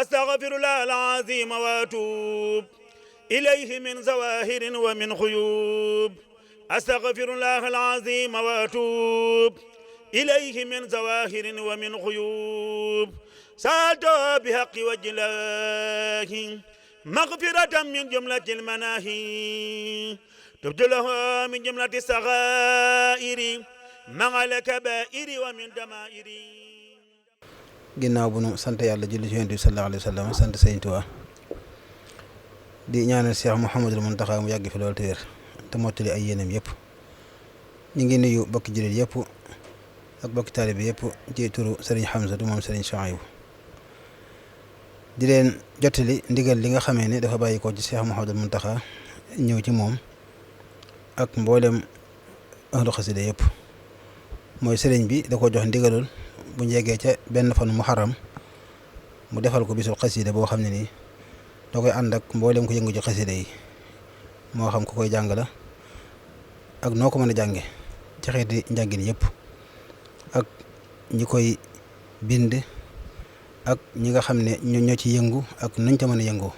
أستغفر الله العظيم وأتوب إليه من زواهر ومن خيوب أستغفر الله العظيم وأتوب إليه من زواهر ومن خيوب سألت بحق وجه الله مغفرة من جملة المناهي تبت له من جملة الصغائر مع الكبائر ومن دمائر. ginnaaw bu nu sant yàlla julli ci Yonent bi sallallahu alayhi wa sallam sant Sëriñ Tuubaa di ñaanal Cheikh Mouhamadul Mountakha mu yàgg fi loolu te wér te mottali ay yéenam yëpp. ñu ngi nuyu bokki jullit yëpp ak bokki taalibe yëpp ci turu Serigne Hamzatu moom Serigne Chouaïbou di leen jottali ndigal li nga xamee ne dafa bàyyi ko ci Cheikh Mouhamadul Mountakha ñëw ci moom ak mboolem ahlu xasida yëpp. mooy sëriñ bi da ko jox ndigalul bu ñu yeggee ca benn fan muharram mu defal ko bisul xasida boo xam ne nii da koy ànd ak mboolem ko yëngu ci xasida yi moo xam ku koy jàng la ak noo ko mën a jànge ci xeeti njàngin yëpp ak ñi koy bind ak ñi nga xam ne ñoo ci yëngu ak nuñ ca mën a yëngoo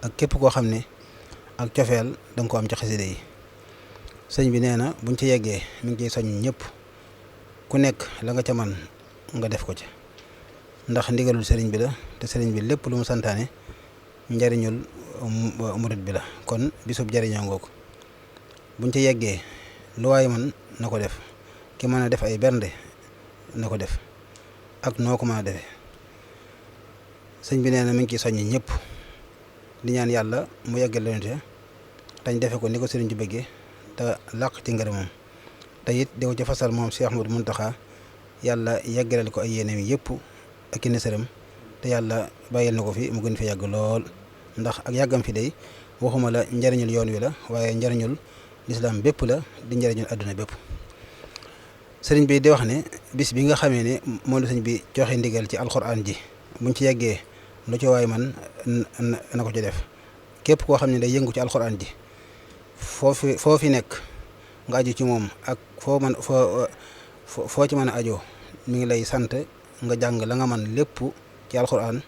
ak képp koo xam ne ak cofeel da nga ko am ci xasida yi. sëñ bi nee na buñ ci yeggee mi ngi ciy soñ ñëpp ku nekk la nga ca man nga def ko ci ndax ndigalul sëriñ bi la te sëriñ bi lépp lu mu santaane njariñul murit bi la kon bisub jariñoo ngoog buñ ci yeggee lu waay man na ko def ki mën a def ay bernde na ko def ak noo ko mën a defee. sëñ bi nee na mi ngi ciy soññi ñëpp di ñaan yàlla mu yeggal leen te tañ defe ko ni ko sëriñ bi bëggee te làq ci ngërëmam te it di ko ci fasal moom Cheikh Ahmadou Mountakha yàlla yeggaleel ko ay yéenam yëpp ak i nësëram te yàlla bàyyil na ko fi mu gën fi yàgg lool ndax ak yàggam fi day waxuma la njariñul yoon wi la waaye njariñul lislaam bépp la di njariñul àdduna bépp. sëriñ bi di wax ne bis bi nga xamee ne moom la sëriñ bi joxe ndigal ci alxuraan ji buñ ci yeggee lu ci waay man na ko ci def képp koo xam ne day yëngu ci alxuraan ji foo fi nekk nga aju ci moom ak foo ci mën a ajoo mi ngi lay sant nga jàng la nga man lépp ci alxuraan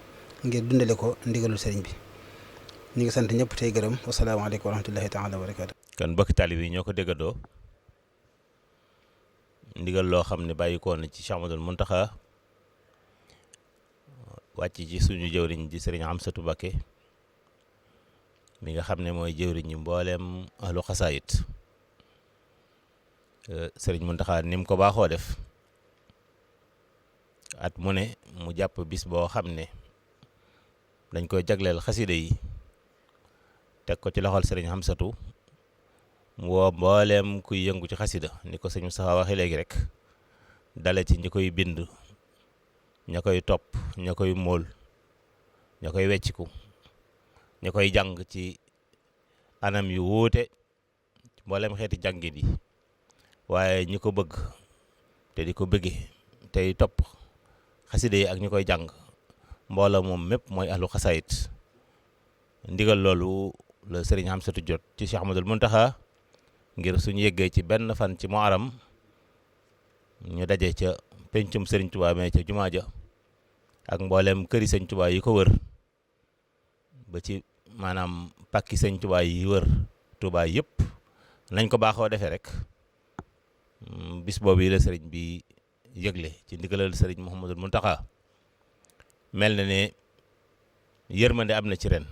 ngir dundale ko ndigalul sëriñ bi. ñu ngi sant ñëpp tey gërëm wasalaamaaleykum wa rahmatullahi taala wa barakaatu. kon bokki taalib yi ñoo ko déggandoo ndigal loo xam ne bàyyi ko na ci Cheikh Ahmadul Mountakha wàcc ci suñu jëwriñ di sëriñ Amsatu Mbakke mi nga xam ne mooy jëwriñ ñi mbooleem ahlu xasaayit. sëriñ Mountakha ni mu ko baaxoo def at mu ne mu jàpp bis boo xam ne dañ koy jagleel xasida yi teg ko ci loxol sëriñ Hamsatu mu woo mbooleem kuy yëngu ci xasida ni ko sëñ Moustapha waxee léegi rek dale ci ñi koy bind ña koy topp ña koy móol ña koy wecciku ña koy jàng ci anam yu wuute mbooleem xeeti jàngin yi waaye ñi ko bëgg te di ko bëggee tey topp xasida yi ak ñi koy jàng mbooloo moom mépp mooy ahlu xasaayit. ndigal loolu la sëriñ Hamsatu jot ci Cheikh Ahmadul Mountakha ngir suñu yeggee ci benn fan ci Muharram ñu daje ca pencum sëriñ Tuubaa mee ca jumaa ja ak mboolem këri sëriñ Tuubaa yi ko wër ba ci maanaam pàkki sëriñ Tuubaa yi wër Tuubaa yëpp nañ ko baaxoo defee rek bis boobu yi la sëriñ bi yëgle ci ndigalal sëriñ Mouhamadul Mountakha mel na ne yërmande am na ci ren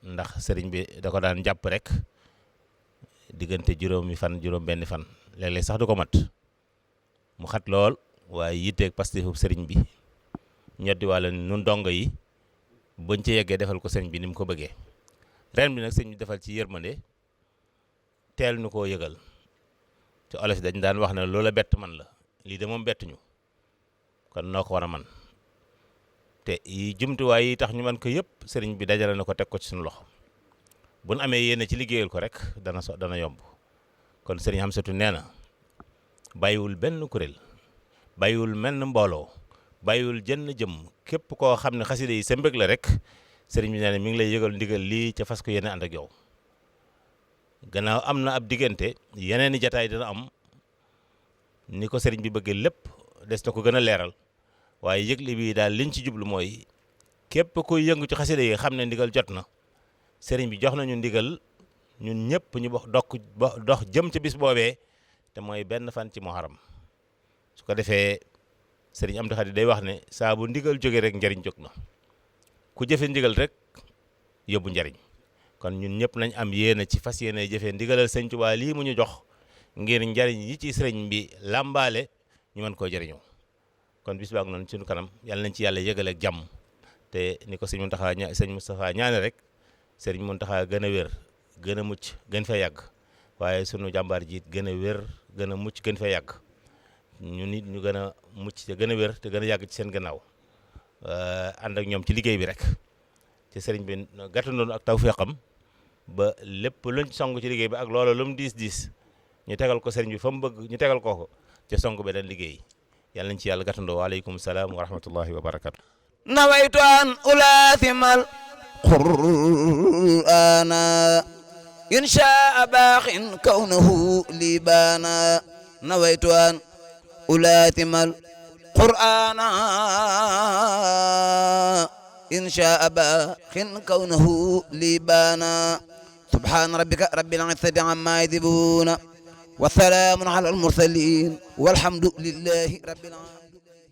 ndax sëriñ bi da ko daan jàpp rek diggante juróom benn fan léeg-léeg sax du ko mat mu xat lool waaye yitteeg pastefu sëriñ bi ñoddi wàlla nun dongo yi buñ ci yeggee defal ko sëriñ bi ni mu ko bëggee ren bi nag sëriñ bi defal ci yërmande teel nu koo yëgal ci olof dañ daan wax ne loola bett man la lii de moom bettuñu kon noo ko war a man te yi jumtuwaay yi tax ñu man ko yëpp sëriñ bi dajale na ko teg ko ci suñu loxo bu nu amee yéene ci liggéeyal ko rek dana yomb kon sëriñ Hamsatu nee na bàyyiwul benn kuréel bàyyiwul menn mbooloo bàyyiwul jenn jëm képp koo xam ne xasida yi sa mbëg la rek sëriñ bi nee na mi ngi lay yëgal ndigal lii ca fas ko yéene ànd ak yow gannaaw am na ab diggante yeneen i jataay dina am ni ko sëriñ bi bëggee lépp des na ko gën a leeral waaye yëgle bi daal liñ ci jublu mooy képp kuy yëngu ci xasida yi xam ne ndigal jot na sëriñ bi jox nañu ndigal ñun ñëpp ñu dox jëm ci bis boobee te mooy benn fan ci muharram su ko defee sëriñ Amdi Xadi day wax ne saa bu ndigal jóge rek njariñ jóg na ku jëfe ndigal rek yóbbu njariñ kon ñun ñëpp nañ am yéene ci fas yéene jëfe ndigalal sëñ Tuubaa lii mu ñu jox ngir njariñ yi ci sëriñ bi làmbaale ñu mën koo jëriñoo kon bis baak noonu suñu kanam yàlla nañ ci yàlla yëgal ak jàmm te ni ko sëñ Moustapha ñaane rek sëriñ Mountakha gën a wér gën a mucc gën fee yàgg waaye sunu jàmbaar jiit gën a wér gën a mucc gën fee yàgg ñu nit ñu gën a mucc te gën a wér te gën a yàgg ci seen gannaaw ànd ak ñoom ci liggéey bi rek ci sëriñ bi gàttandoon ak tawfeexam ba lépp luñ song ci liggéey bi ak loola lu mu diis ñu tegal ko sëriñ bi fa mu bëgg ñu tegal ko ca song be dañ liggéey yàlla nañ ci yàlla gàttandoo waaleykum salaam wa rahmatullahi wa barakatu nawaytu an ulaathimal qur'ana inshaa baaxin kawnahu libaana nawaytu an ulaathimal qur'ana inshaa baaxin kawnahu libaana subhaana rabbika rabbil izzati ammaa yasifuun wa salaamun alal mursaliin walhamdu lillahi rabbil aalamiin